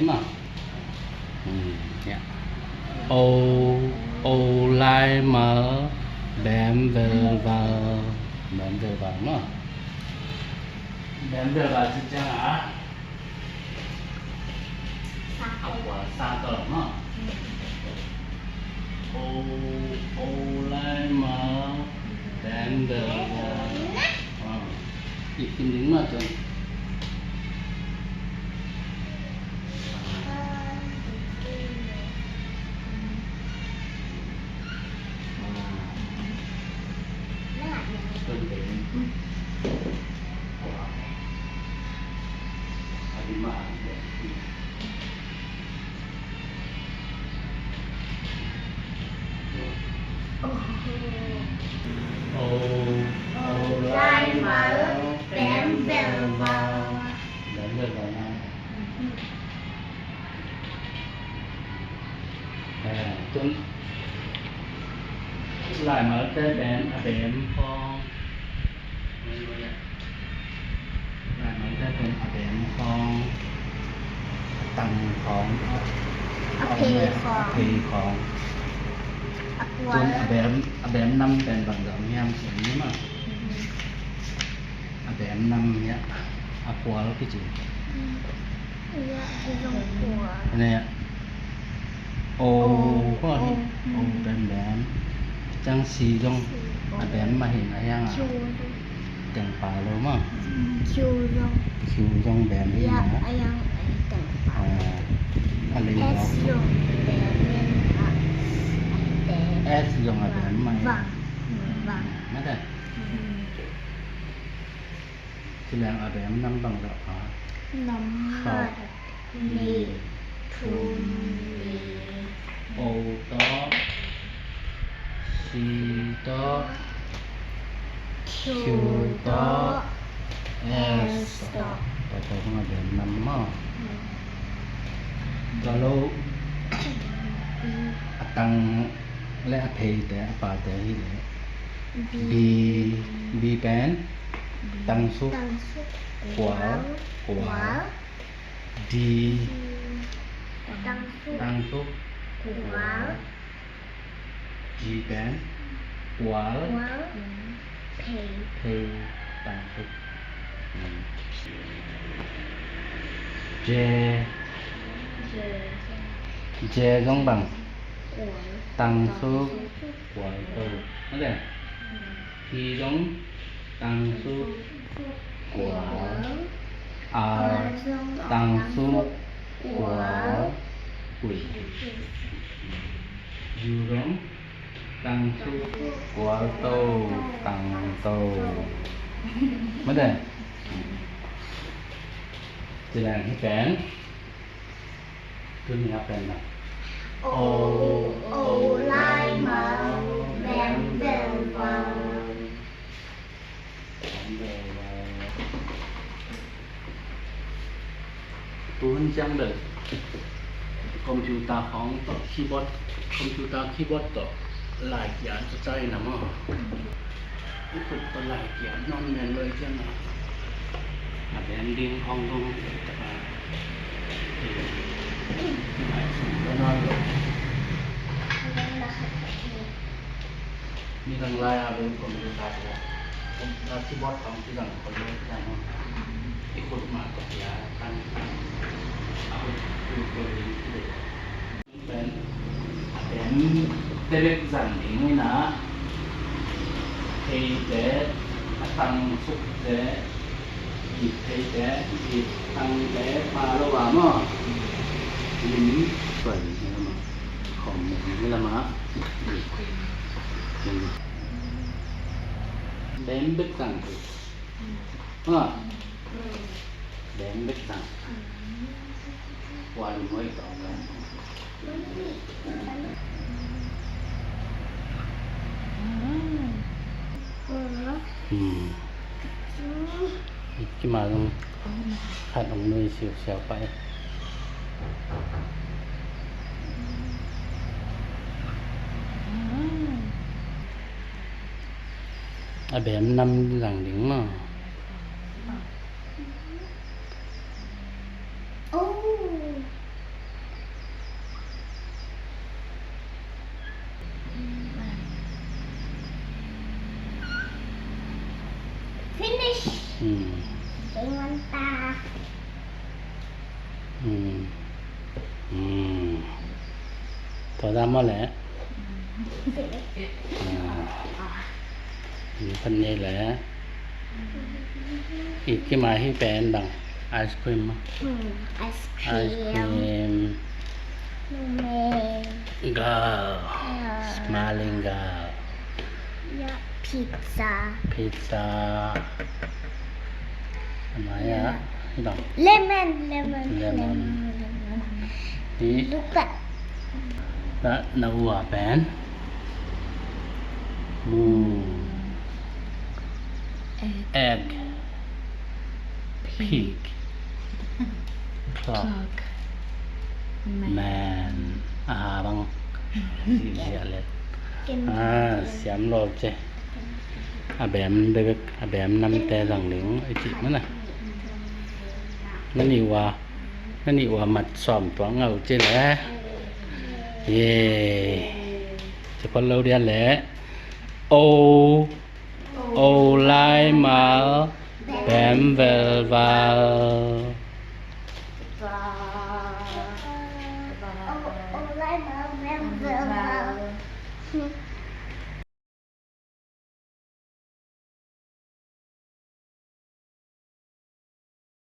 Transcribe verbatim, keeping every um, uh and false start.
Maw. Hmm, hiah. O, o lai mal, bem vel val. Bem vel val maw. Bem vel val ci ciang a, a kua sa tawh maw. O, o lai mal, bem vel val. Ah. Ih, kim ding mah cun. O, o lai mal, bem vel val. Bem vel val na. Eh, cun lai malte pen a bem khawng. Lai malte pen a bem khawng, a tang khawng, a, a phei khawng. A phei khawng. A kual. Cun a bem, a bem nam pen bang zong hiam cih ni maw. Mhm. A bem nam hiah a kual kici. Mhm. Hiah, hiah zong kual. Hiah. O, o, khua hi. O, o, bem bem. Ciang si zong a bem mah hi na hiang a. Q zong. Teng pa lo maw. Mm, Q zong. Q zong bem hi na. Hiah, a hiang a teng pa. Ah, a lei lo. S zong bem hi na. S zong a bem mah hi. Vang. Vang. Mah ta. Mm. Ci leng a bem nam bang zah pha? Nam khat, nih, thum, li. O tawh, C tawh, Q tawh, S tawh. Tua tawh hong a bem nam maw? Tua lo a tang le a pheite, a pate hi leh. B, B pen tangsuk, kual, kual. D, tangsuk, kual. G pen kual, phei, tangsuk. J, J zong bang, tangsuk, kual to. Mate. T zong tangsuk, kual. R tangsuk, kual, kuih. U zong tangsuk, kual to, tang to. Mate. Ci leng hi pen. Tuni a pen na. O, o lai mal, bem vel val. Bem vel val. Tu hun ciang bel computer khawng tawh keyboard, computer keyboard tawh lai kian tu cai na maw. I khut tawh lai kian nawn men lo i ciang a, a bem ding khawng zong tak a, i, i lai sung lo nawn lo. Nidang lai a bem computer tawh, computer keyboard khawng ci zang khol lo ci zang maw. I khut mah tawh kian tang, a khut, khut, khut ding ci lo. Pen a bem te bek zang ding hi na, a pheite, a tangsukte, git pheite, git tangte, pa lo a maw. Lim suai ding hi lam a, khawm ding hi lam a. Bem bek zang hi. Ha. Bem bek zang. Kual muai tawh zang. Hmm. Ki ma zong khat ong nui siusiau pah e. A bem nam zang ding maw. Oh. Hmm. Kei ngan ta. Hmm. Hmm. Tua za maw leh? Ah. Ni pan ni leh. I kim a hi pen bang. Ice cream maw? Hmm, ice Ice cream. Cream. Snowman. Girl. Ah. Smiling girl. Ya, pizza. Pizza. Am I, ah? Lemon, lemon, Lemon. Lemon, lemon. Hi. Look at. Na, na ua pen. Moon. Egg. Egg. Pig. Pig. Clock. Clock. Man. Man. Aha bang. Siam lel. Ken. Ah, siam lo ce. A bem bebek, a bem namte zang ding, a cih mana. Na nih ua, na nih ua mat sawm tuak ngau ci le. Ye. Ci phot lo dia le. O, o lai mal, bem velval.